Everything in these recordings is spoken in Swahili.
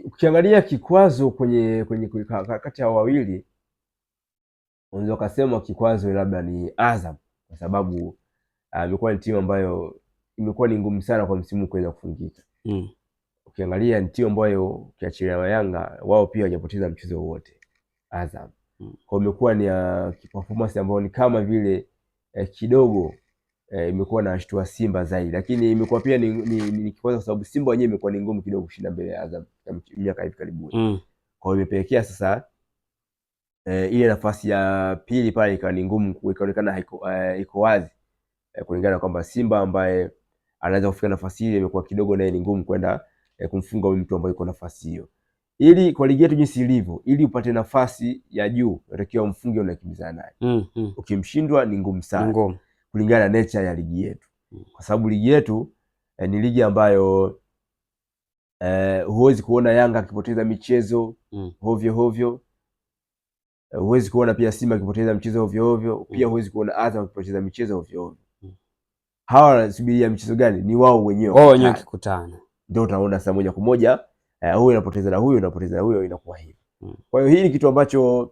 Ukiangalia kikwazo kwenye kwenye kati ya wawili, unaweza ukasema kikwazo labda ni Azam kwa sababu imekuwa ni timu ambayo imekuwa ni ngumu sana kwa msimu kuweza kufungika. Ukiangalia ni timu ambayo ukiachilia Yanga wao pia hawajapoteza mchezo wowote Azam. Kwa imekuwa ni performance ambayo ni kama vile kidogo imekuwa na shtua Simba zaidi, lakini imekuwa pia ni kikwazo kwa sababu Simba wenyewe imekuwa ni ngumu kidogo kushinda mbele ya Azam miaka hivi karibuni. Kwa hiyo imepelekea sasa ile nafasi ya pili pale ikawa ni ngumu, ikaonekana haiko iko wazi kulingana na kwamba Simba ambaye anaweza kufika nafasi ile imekuwa kidogo naye ni ngumu kwenda kumfunga huyu mtu ambaye yuko nafasi hiyo. Ili kwa ligi yetu jinsi ilivyo, ili upate nafasi ya juu unatakiwa mfunge unakimbizana naye. Ukimshindwa ni ngumu sana. Ngumu. Kulingana na nature ya ligi yetu. Kwa sababu ligi yetu ni ligi ambayo huwezi kuona Yanga akipoteza michezo hovyo hovyo. Huwezi kuona pia Simba akipoteza mchezo hovyo hovyo. Pia huwezi kuona Azam akipoteza michezo hovyo hovyo. Hawa wanasubiria mchezo gani? Ni wao wenyewe. Wao wenyewe wakikutana. Ndio utaona saa moja kwa moja huyu anapoteza na huyu anapoteza na huyo, inakuwa hivi. Kwa hiyo hii ni kitu ambacho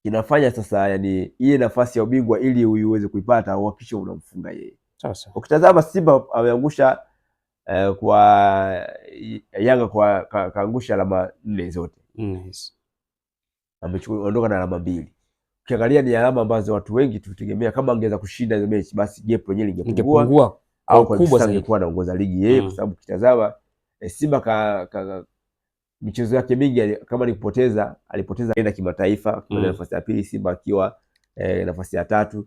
kinafanya sasa, yani ile nafasi ya ubingwa ili uiweze kuipata uhakikishe unamfunga yeye. Sasa ukitazama Simba ameangusha kwa Yanga kwa kaangusha alama 4 zote. Yes. Ameondoka na alama 2. Ukiangalia ni alama ambazo watu wengi tulitegemea kama angeweza kushinda hizo mechi basi gap yenyewe lingepungua Ingepungua au kwa kubwa sasa zaidi. angekuwa anaongoza ligi yeye, kwa sababu ukitazama Simba michezo yake mingi kama ni kupoteza, alipoteza kwenda kimataifa kwa nafasi ya pili, Simba akiwa nafasi ya 3.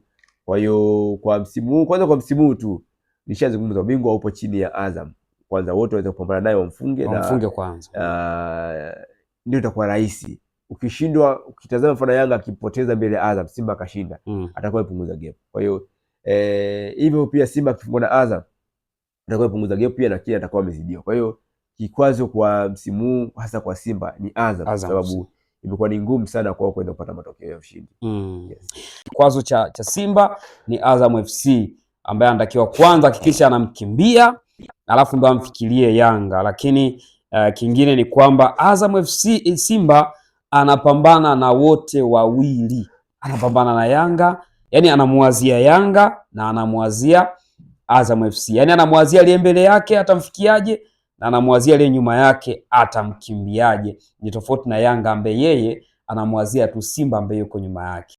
Kwa hiyo kwa msimu huu, kwanza kwa msimu huu tu nishazungumza ubingwa upo chini ya Azam. Kwanza wote waweze kupambana naye wamfunge na wamfunge kwanza. Ndio itakuwa rahisi. Ukishindwa, ukitazama mfano Yanga akipoteza mbele ya Azam, Simba akashinda, atakuwa amepunguza gap. Kwa hiyo hivyo pia Simba akifungwa na Azam atakuwa amepunguza gap pia, na kile atakuwa amezidiwa. Kwa hiyo kikwazo kwa msimu huu hasa kwa Simba ni Azam, kwa Azam. sababu imekuwa ni ngumu sana kwao kwenda kupata matokeo ya ushindi. Yes. Kikwazo cha Simba ni Azam FC ambaye anatakiwa kwanza hakikisha anamkimbia alafu ndo amfikirie Yanga. Lakini kingine ni kwamba Azam FC, Simba anapambana na wote wawili, anapambana na Yanga, yani anamuwazia Yanga na anamuwazia Azam FC, yani anamwazia aliye mbele yake atamfikiaje na anamwazia aliye nyuma yake atamkimbiaje. Ni tofauti na Yanga ambaye yeye anamwazia tu Simba ambaye yuko nyuma yake.